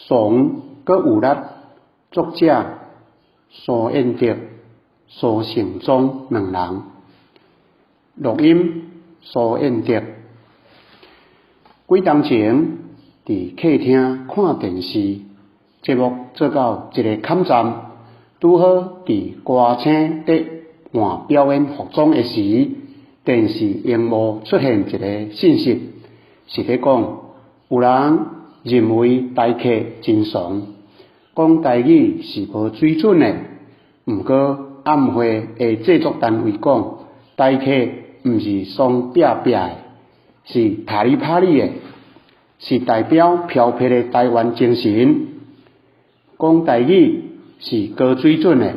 慫閣有力，作者蘇彥德、蘇成宗兩人。錄音蘇彥德。幾冬前，佇客廳看電視節目做到一個坎站，拄好佇歌星佇換表演服裝的時，電視螢幕出現一个信息，是咧講有人認為台客真慫，講台語是無水準的。毋過暗會的製作單位講，台客毋是慫煏煏的，是塔里帕里的，是代表飄撇的台灣精神。講台語是高水準的。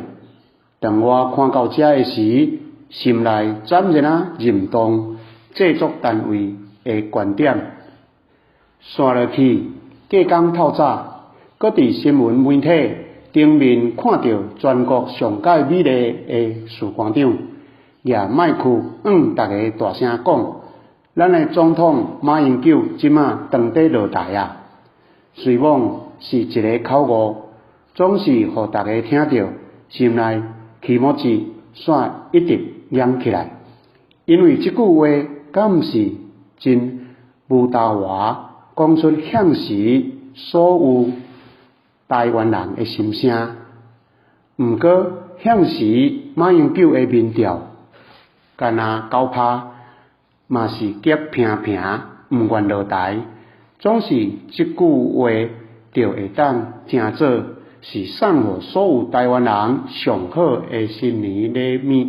當我看到這的時，心內斬然仔認同製作單位的觀點。紲落去，隔工透早，閣佇新聞媒體頂面看著全國上蓋美麗的士官長，舉麥克向逐家大聲講：咱的總統馬英九這馬當佇落台矣！雖罔是一个口誤，總是予逐家聽著，心內起毛子煞一直癢起來。因為這句話敢毋是真無豆話，講出現時所有台灣人的心聲。毋過現時馬英九的民調，干焦9%，嘛是激平平，毋願落台。總是這句話就會當成做是送予所有台灣人上好的新年禮物。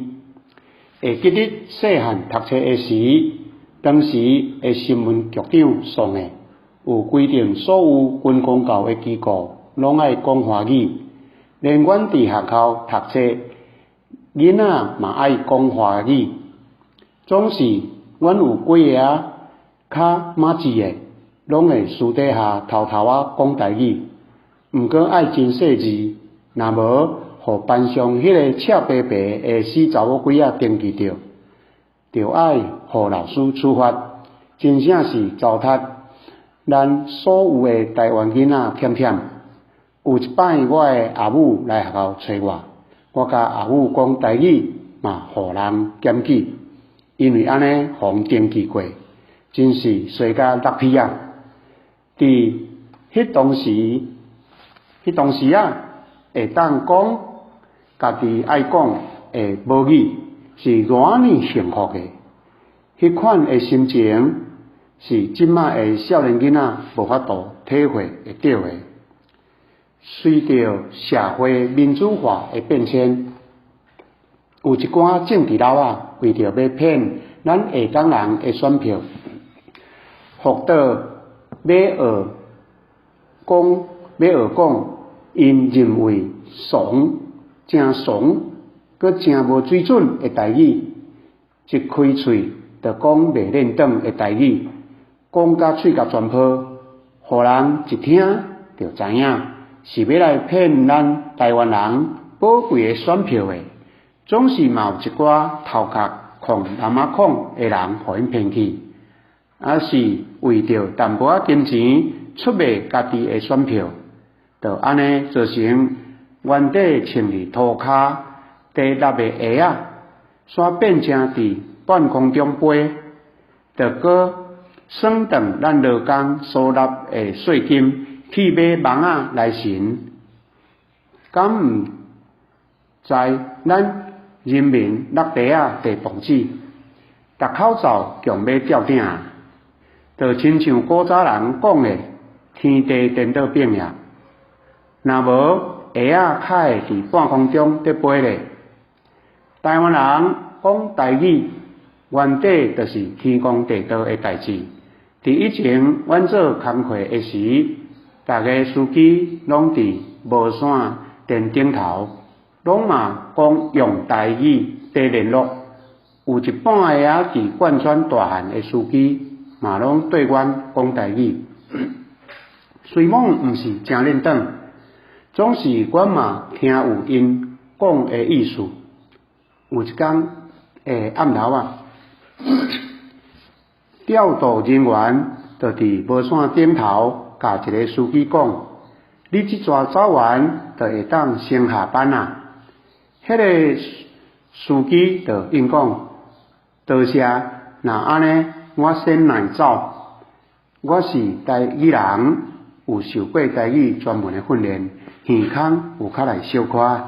會記得細漢讀冊的時，當時的新聞局長宋的有規定，所有軍公教的機構攏愛講華語，連阮佇學校讀冊，囡仔嘛愛講華語。總是阮有幾个較馬智的，攏會私底下偷偷仔講台語。毋過愛真細緻，若無予班上彼个赤白白的死查某鬼仔登記著，就愛予老師處罰，真正是糟蹋咱所有的台灣囡仔忝忝。有一擺，我的阿母來學校揣我，我共阿母講台語嘛，予人檢舉，因為按呢予人登記過，真是衰甲落皮仔。佇彼當時，彼當時仔，會當講家己愛講的母語，是偌爾幸福的。彼款的心情，是這馬的少年囡仔無法度體會會著的。隨著社會民主化的變遷，有一寡政治老仔為著欲騙咱下崗人的選票，福島欲學講，欲學講，𪜶認為慫，誠慫，閣誠無水準的台語，一開喙就講袂輪轉的台語，講甲喙角全破，予人一聽就知影是欲來騙咱台灣人寶貴的選票的。總是嘛有一寡頭殼空湳仔孔的人予𪜶騙去，抑是為著淡薄仔金錢出賣家己的選票，就按呢造成原底穿佇塗跤佇納的鞋仔，煞變成佇半空中飛，著閣算轉咱勞工所納的稅金去買網仔來神，敢毋知咱人民納袋仔地磅子，逐口罩強欲吊頂矣，就親像古早人講的天地顛倒變矣。若無鞋仔較會佇半空中佇飛咧。台灣人講台語，原底就是天公地道的代誌。佇以前，阮做工課的時，逐个司機攏佇無線電頂頭，攏嘛講用台語佇聯絡。有一半个仔佇貫穿大漢的司機，嘛攏對阮講台語。雖罔毋是誠輪轉，總是阮嘛聽有𪜶講的意思。有一工的暗頭仔，調度人員就佇無線頂頭共一个司機講：你這逝走完，就會當先下班啊。彼个司機就應講：多謝，若按呢，我先來走。我是台語人，有受過台語專門的訓練，耳空有較來小可，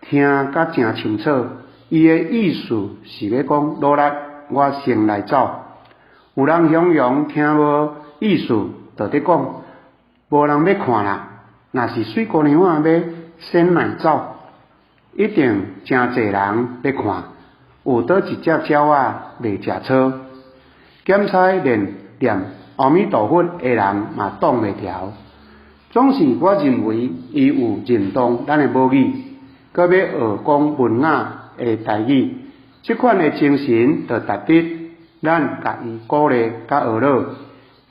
聽甲誠清楚。伊的意思是欲講努力，我先來走。有人形容聽無意思，就佇講無人欲看啦。若是媠姑娘仔欲先來走，一定誠濟人欲看。有佗一隻鳥仔袂食草，檢猜連念阿彌陀佛的人嘛擋袂牢。總是我認為伊有認同咱的母語，閣欲學講文雅的台語，這款的精神就值得咱共伊鼓勵佮學落。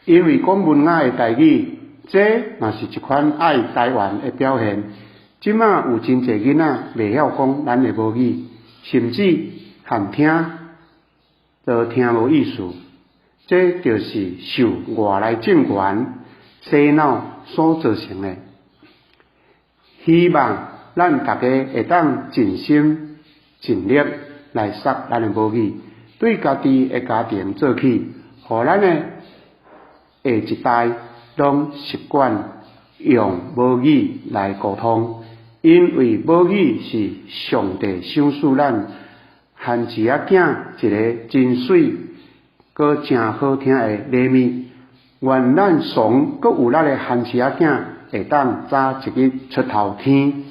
因為講文雅的台語，這嘛是一款愛台灣的表現。這馬有真濟囡仔袂曉講咱的母語，甚至含聽都聽無意思。這就是受外來政權洗腦所造成的。希望咱逐家會當盡心盡力來說咱的母語，對家己的家庭做起，予咱的下一代攏習慣用母語來溝通，因為母語是上帝賞賜咱番薯仔囝一个真媠、閣誠好聽的禮物。願咱慫閣有力的番薯仔囝會當早一日出頭天。